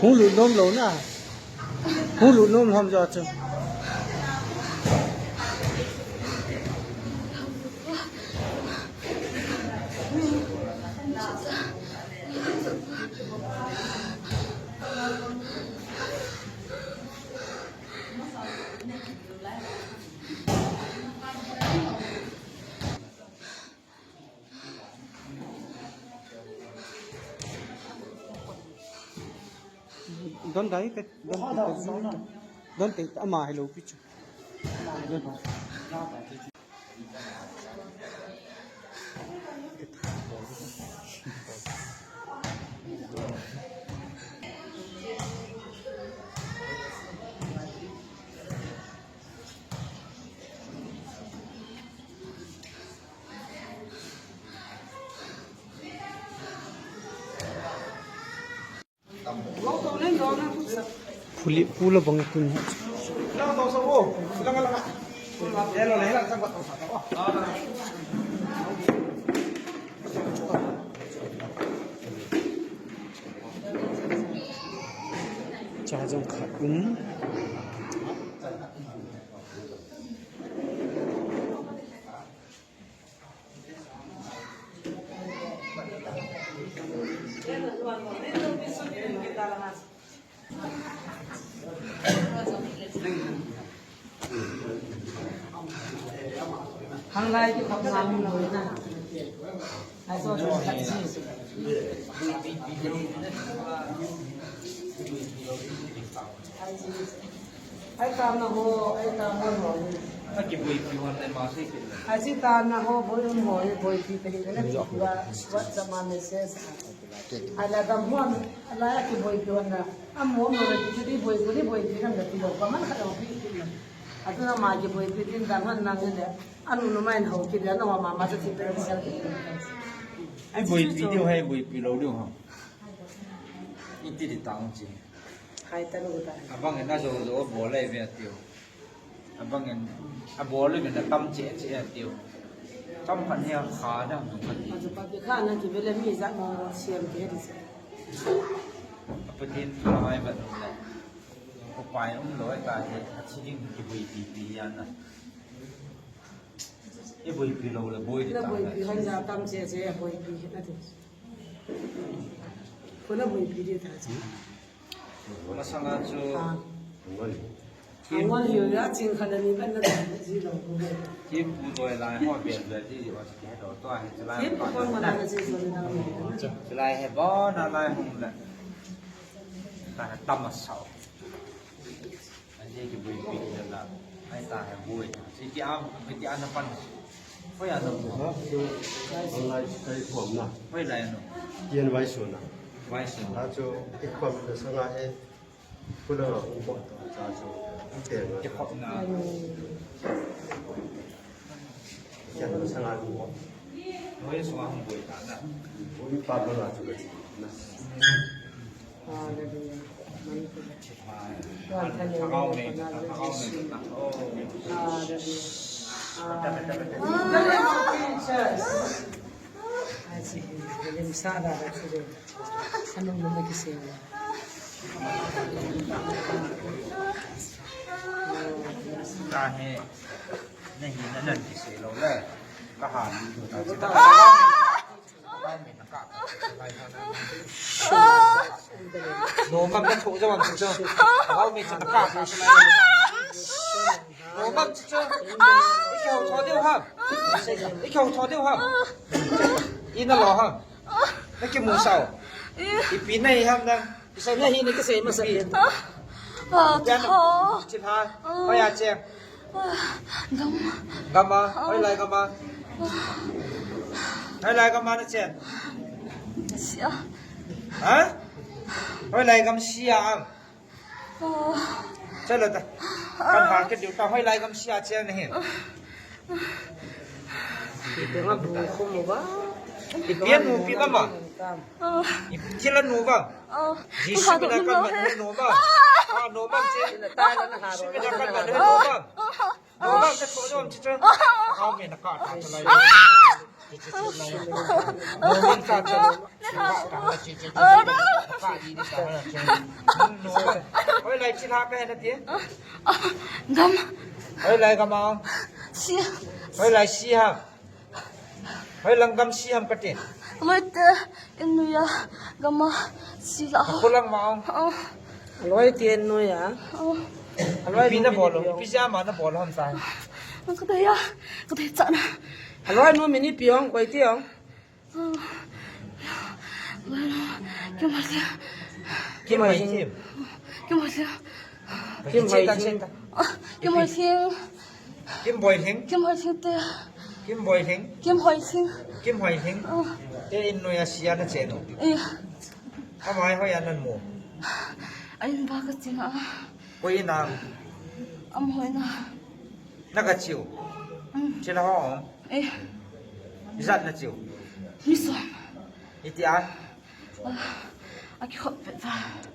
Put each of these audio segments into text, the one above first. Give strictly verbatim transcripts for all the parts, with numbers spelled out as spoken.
Hung lut nom lou na. Hung lut nom lhom jo chu. Don dai te, don te, don te, ama hello pi chu. Don. Puli, pula bang kun. Cha jong khat um. Hang lai ki kham na hung lou na. Ai so so khat si. Ai tam na ho, ai tam na ho. Aki boipi hon le ma sei ke. Ai si tam na ho, boi um ho, boipi pe le na ki wa, WhatsApp ma message. Ala gam hon, ala aki boipi hon na. Am hon no le ki di boipi, di boipi kan da ti lo. Pa man khat ho pi ti lo. Atu na ma ki boipi tin dan hon nang le. Anu nu mai ho ki da na wa ma ma sa ti pe sa. Ai boipi diu hai boipi lou diu ha. Iti di tang chi. Hai ta lu ta. Abang en a jo jo bol lai ve tiu. Abang en a bol lai ve na tam che che tiu. Tam khan he kha da mu kha ti. Ajo pa ki kha na ki ve le mi ja mo siam ke di se. Apa tin la mai ba nu le. Ko pai um lo ta he a chi ding ki bui pi pi ya na. I boipi lou le boi di na ta boipi le. Han ja tam che che boipi na ti. Ko na boipi di ta che. Masanga chu. Ah. Kim. Angol hiu ya ching khan ani ban na ji lo ko. Kim pu doi lai ho ben doi ji wa chi he do to he lai. Kim ko ma na ji so na. Lai he ba na lai hung le. Ta tam a sao. Ai, ki bui pi la. Ai ta he bui. Si ki am, ki an pan. Hoi a no. Online kai khom na. Hoi lai no. Kian vai su na. Vai su. Ta chu ki khom na sanga he. Kula u bo ta chu. Ki khom na. Kian na sanga u bo. Hoi su a hung bui ta na. Bui pa ba la chu na. Hallelujah. Hallelujah. Ka he, nahi na nan kisei lou le. Ka ha ni tu ta. Nomam na tho jawam chu. Hau mi chu ka. Nomam chu chu. I kihou tho diu ham. I kihou tho diu ham. I na lo ham. Na kimu sao. Ipi na hi ham na. Kisei na hi ni kisei masa. Ipi. Tho. Chi pha. Hoi a che. Gam. Gam a, hoilai gam a. Hoilai gam a na chen. Sia. Ha? Hoilai gam sia ang. Oh. Chalo ta. Kan ha ke diu ta hoilai gam sia chen na hin. Ipi nga bu ko mo ba? Ipi nu pi gam a? Oh. Ipi chila nu ba? Oh. Jisu mina kan ma nu ba? Ah, nu ba che. Jisu mina kan ma nu ba? Nomam na tho jawam chi chu. Hau mi na ka ta lai. Chi chi chi lai. Nomam ka ta. Ka ta chi chi chi. Ka ta. Hoilai chilha kahi nati? Gam. Hoilai gam a? Si. Hoilai si ham? Hoilang gam si ham kati? Loite, in noiya gam a si la. Khulang ma? Loite in noiya. Aloi ipi nabol, ipi jeh a ma nabol ham tai? Kadei a, kadei chan a. Aloi nu min ipi ong, koi ti ong? Kimhoilhing. Kimhoilhing. Kimhoilhing. Kimhoilhing. Kimhoilhing. Kimhoilhing te. Kimhoilhing. Kimhoilhing. Kimhoilhing. Te in noiya si a nache u? Ama hoiya namu? A in a kache a. Koi in a? Amaho in a. Nagache u? Chilha ho? Ijat nache u? Mi som. Iti a? Akikhop pet va.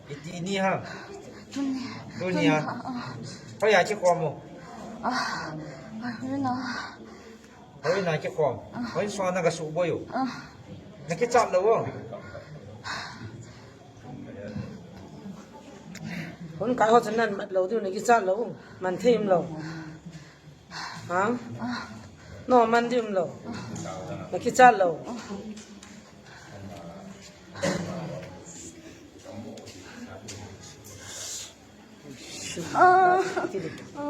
Iti ni ham? Tuni. Tuni a? Hoiya kikhom u? Hoiya. Hoiya kikhom. Hoiya sunga nagasuh boi u? Nakichat lou u? Hung kai ho chu namat lou diu, nakichat lou u? Man thei um lou. Ha? No, man diu um lou? Nakichat lou?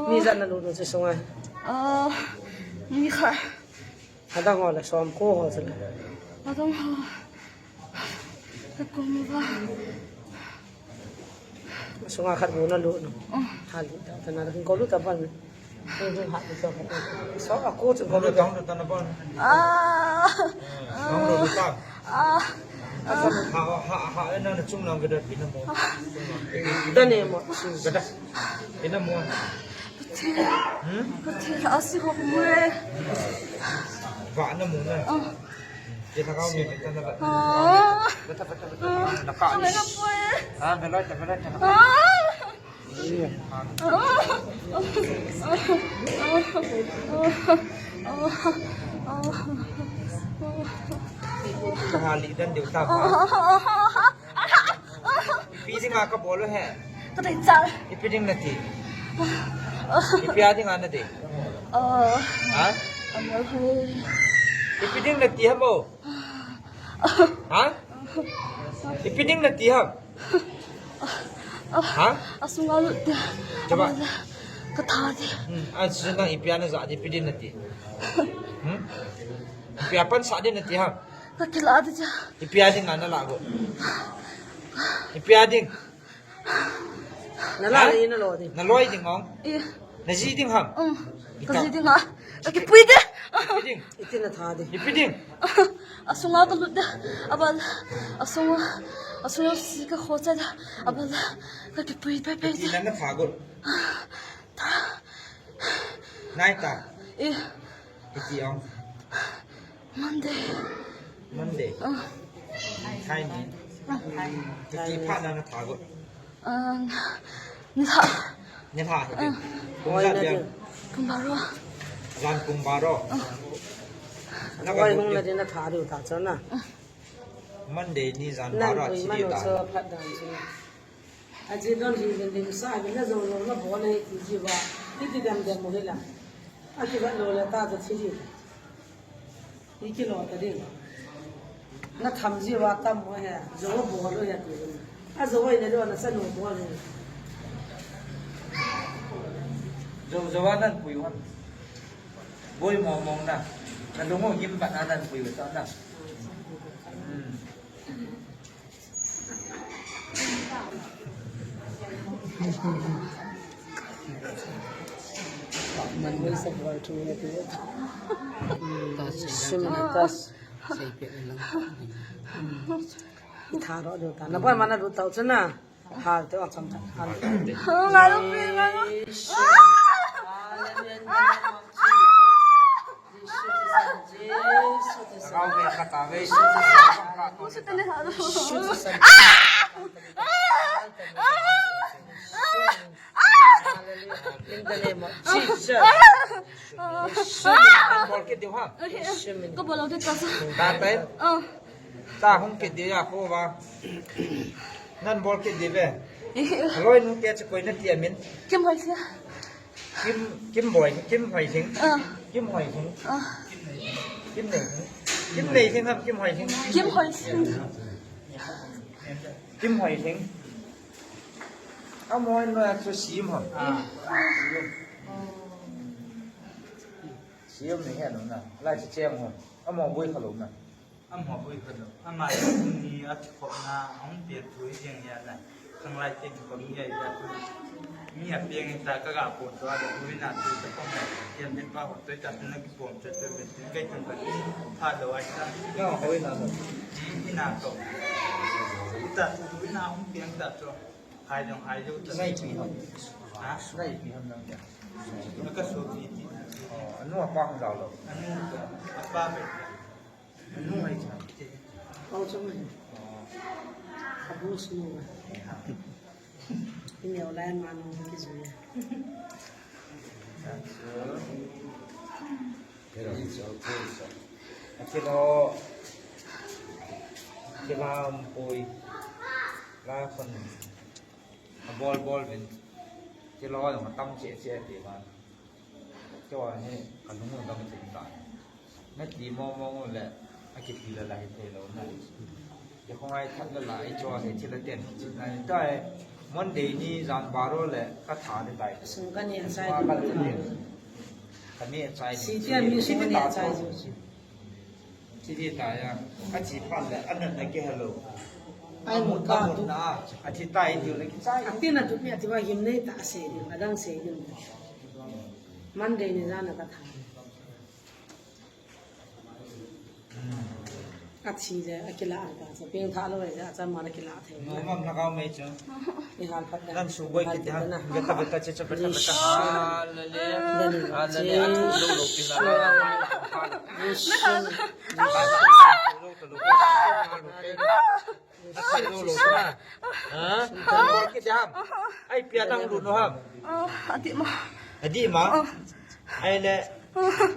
Mi ijat nalut u chu sunga? Mi khat. Adang ho le som ko ho chu le. Adang ho. Ka ko mi ba. Sunga khat bu nalut u. Hal ta na ko lu ta ban. Hung hung hat ni so. So, a ko chu ko lu ta. Dang ta na ban. Ah. Dang lu ta. Ah. Ha ha ha, na na chung lang ka da pi na mo. Da ne mo. Ka da. Pi na mo. Ka thi, ka thi, a si ho mo e. Va na mo na. Ah. Ye ta ka mi ta na ba. Ah. Ba ta ba ta ba ta. Na ka. Ka me na po e. Ah, me lo ta, me lo ta. Ah. Kahali dan diu ta pa. Ipi dinga kabol u he? Kadei cha. Ipi ding nati? Ipi a dinga nati? Ha? Ipi ding nati ham o? Ha? Ipi ding nati ham? Ha? Asunga lut te. Jaba. Ka tha te. Hmm, a chu nang ipi a naja di, ipi ding nati? Hmm? Ipi a pansah ding nati ham? Ka kila di cha. Ipi a dinga nala go? Ipi a ding? Nala le nalo di. Naloi ding ong? Naji ding ham? Um. Ka ji ding a. Ka kipui de. Ipi ding? Iti na tha di. Ipi ding? Asunga ka lut de. Abal. Asunga. Asunga si ka kho cha de. Abal. Ka kipui pe pe de. Iti na na tha go. Nai ta. Eh. Iti ong? Monday. Monday. Thai ni. Iti phat na na tha go. Nilhah. Nilhah. Pung ijat dia? Pung baro. Jan pung baro. Na ka hung na di na tha diu ta cha na. Monday ni jan baro a thi diu ta. Aji don hi lim lim sa, hi na jo lo na bol e, ti ji va. Hi ti dem dem mo hi la. A ki va lo le ta jo thi ji. Hi ki lo ta ding. Na tham ji va tam mo he, jo bol lo ya ti. A jo va i na jo na sa no bol lo. Jo jo va nan pui va. Boi mo mo na. Na lo mo gim ba na nan pui va ta na. Hmm. Tharo diu ta. Na boy mana diu tau chana. Hal te ong cham cham. Hal. Ngai lo pi, ngai lo. In the name of Jesus. Bol kit diu ha. Ka bol kit ta sa. Ta pen. Oh. Ta hung kit diu ya ko ba. Nan bol kit diu ve. Loi nu te chu koi nati amin. Kim Hoising. Kim, Kim Boi, Kim Hoising. Ah. Kim Hoising. Ah. Kim Neising. Kim Neising ham, Kim Hoising. Kim Hoising. Kim Hoising. Amaho in noi a chu sim ham. Ah. Sim ni he no na. Lai chu cheng ham. Amaho boi kha lou na. Amaho boi kha lou. Ama ni a chu khop na, ahung pe tu jeng ya na. Khanglai te kipom ngai ta tu. Mi a peng ta ka ga pom tu a da tu na tu ta pom na. Tiam den pa ho tu ta tu na kipom tu tu be tu kai tu ka ni. Pha lo ai ta. Ka ho ina lo. Ni ina to. Ta tu ina hung peng ta to. Hai dong hai lo ta. Nai pi ham. Ha? Nai pi ham nang ya. Na ka so pi ti. Oh, anu apa hung dau lo. Anu apa be. Anu ai cha. Pau chang ai. Oh. Abu snu. Eh, ha. Ini olai ma nu ki ju ya. That's true. Akilo, kilam pui, la khun, abol bol vin, kilo jong atang che che ti ma. Kio a hi, kalung u dam che ta. Nati mo mo le, akipi la la hi thei lou na. Kei khongai that la la, i cho he thil a ten chi na ta e. Monday ni jan baro le ka tha ni tai. Sum ka ni a chai. Sum ka ni a chai. Ka ni a chai. Si ti a mi sum ka ni a chai. Chi ti ta ya. A chi pan le, a nat na ke hello. Ai mo ka mo na. A thi tai ti le ki chai. A ti na tu mi a ti ba him nei ta se ni, a dang se ni. Monday ni jan a ka tha. A thi je, a kila a ka, so peng tha lo je, a chama na kila thei. No, mam na kau mei chu. Ni hal phat da. Nan su boi kit ha. Beta, beta, che, che, beta, beta. Hallelujah. Hallelujah. A thu lo lo pi la. Lo lo lo. Ha? Bol kit ham. Ai, pia nang lut nu ham. Ah, ati ma. Ati ma. Ah. Ai le. Ah.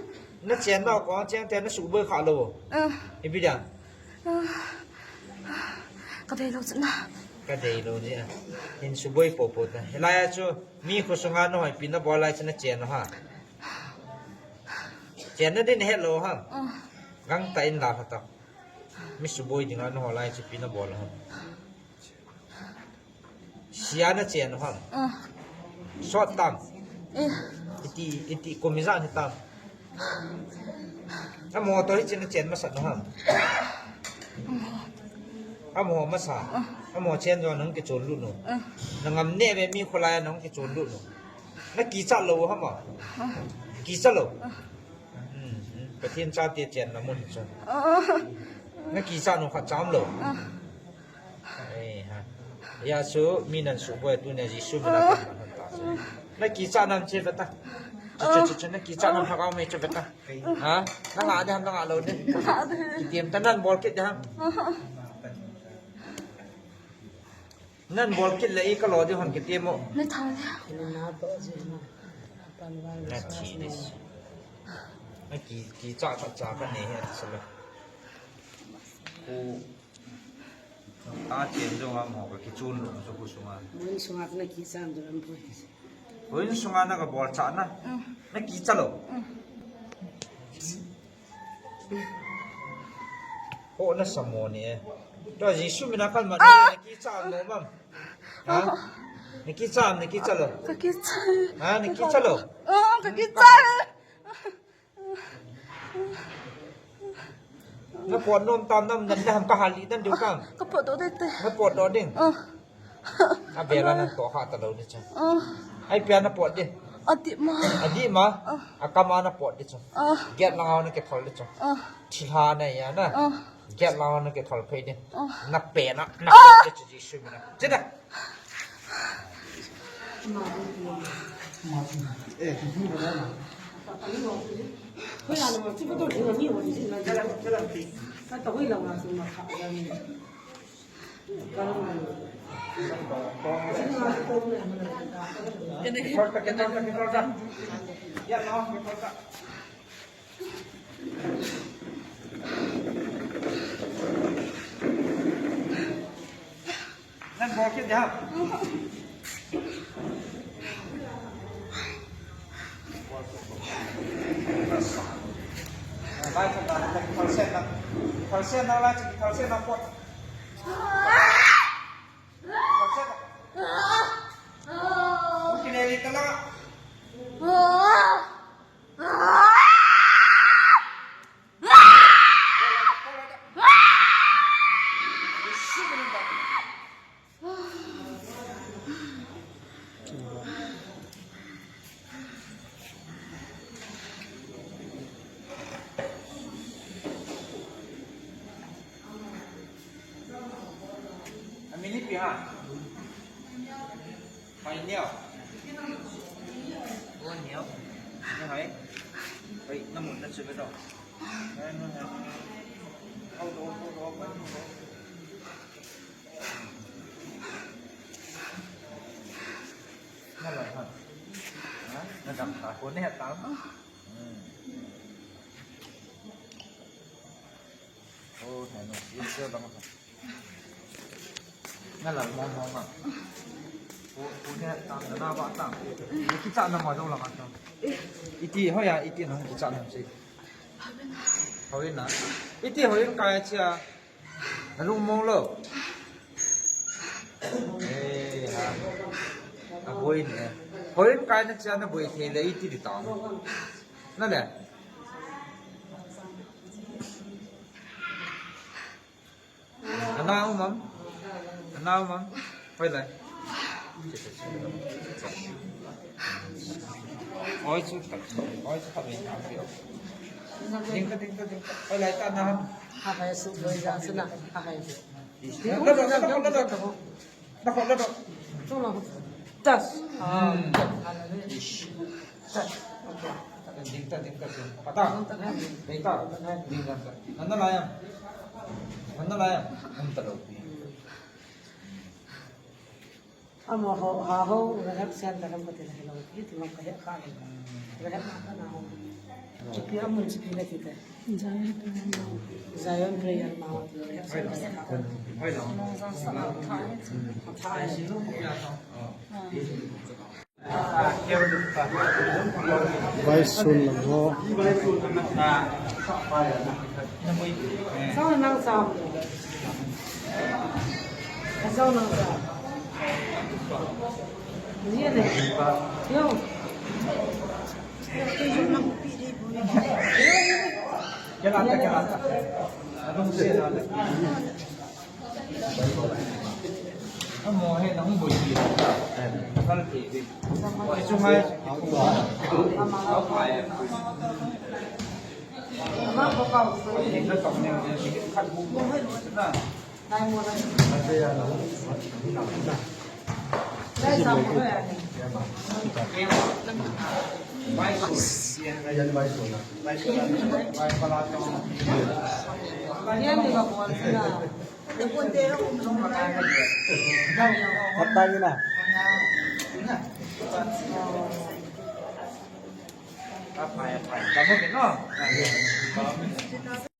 Na chen ma ko chen te na su boi kha lo. Ah. Ipi dia. Ah. Ka dei lo chana. Ka dei lo ni a. Hin su boi po po ta. Hilai a chu mi khosunga na hoi pi na bol lai chu na chen ha. Chen na din he lo ha. Ah. Gang ta in la ha ta. Mi suboi dinga na ho lai chu ipi na bol ham. Sia na chen ham. Ah. Sot tam. Eh. Iti, iti kum ijat hitam. Amaho toh hiche na chen masat na ham. Amaho masa. Ah. Amaho chen jo nahung kichon lut nu. Ah. Na ngam neh ve mi kholai a nahung kichon lut nu. Na kichat lou ham a. Ah. Kichat lou. Ah. Hmm, hmm. Pathen chate chenna mun chu. Ah. Na kichat nom khat cham lou. Ah. Eh, ha. Hijeh chun mi nan suboi tunia Jesu mina kan man ta chu. Na kichat nam che beta. Chu, chu, chu, chu, na kichat nam thakau me che beta. Ha? Na ngah de ham, na ngah lou de. Ngah de. Kitiam ta nan bol kit de ham. Ah. Nan bol kit le i ka lo ding ham kiti mo. Na tha dia. Na thi dis. Na ki, kichat, chat, chat ka nei he sala. Ku ta chen jong amaho ka kichon lou chu khosunga. Mun sunga na kichat jong am poi. Houin sunga na ka bol cha na. Mm. Na kichat lou. Mm. Ho na sa mo ni e. Tua Jesu mina kalmat na kichat lou mam. Ha? Na kichat, na kichat lou. Ka kichat. Ha, na kichat lou. Oh, ka kichat. Na pot nom tam nam nan na ham ka hal li dan diu kam. Ka pot doh ding te. Na pot doh ding. Ah. A bela nan toh kha ta lou ni cha. Ah. Ai pia na pot ding. Ati ma. Ati ma. Ah. A kama na pot ding cha. Ah. Get lang na ke thol ding cha. Ah. Thilha na ya na. Ah. Get lang na ke thol phei ding. Ah. Na pe na. Na pot ding cha Jesu mina. Chida. Nan Bol kit ding ham. Lai cha ta, kithal sen na. Kithal sen na, lai cha kithal sen na pot. Kithal sen na. Kile li ta la. Amin ipi ham? Hoi neo. Oh, neo. Neo hoi. Hoi, na mun na chu be do. Hoi, hoi, hoi. Hoi, hoi, hoi, hoi, hoi. Na loi hoi. Ha? Na dam ta ko ne ta. Hmm. Oh, hai no. Yes, sir, lang. Na lal mong mong a. Ko, ko ne tam na ba tam. Ni kicha na ma do lang a tam. Iti hoiya, iti nong kicha na si. Hoi na. Iti hoi ka chia. Na lung mong lo. Eh, ha. A boi ne. Hoi ka na chia na boi thei le iti di tam. Na le. Ana um am? Ana um am? Hoi lai. Oi chu ta. Oi chu ta. Ding ta, ding ta, ding ta. Hoi lai ta na. Ha hai su boi ja su na. Ha hai. Na, na, na, na, na, na. Nako, nako. Chunga. Tas. Ah. Ish. Tas. Okay. Ding ta, ding ta, ding ta. Pata. Ding ta. Ding ta. Nana la ya. Nana la ya. Hum ta lo. Amo ho, ha ho, rehab center lam kati la hello. Iti lam ka he ka. Rehab na ka na ho. Chipi amun chipi na kita. Zion Prayer Mount. Vai sun lang ho. Sao nang sao. Sao nang sao. Ni ne. Yo.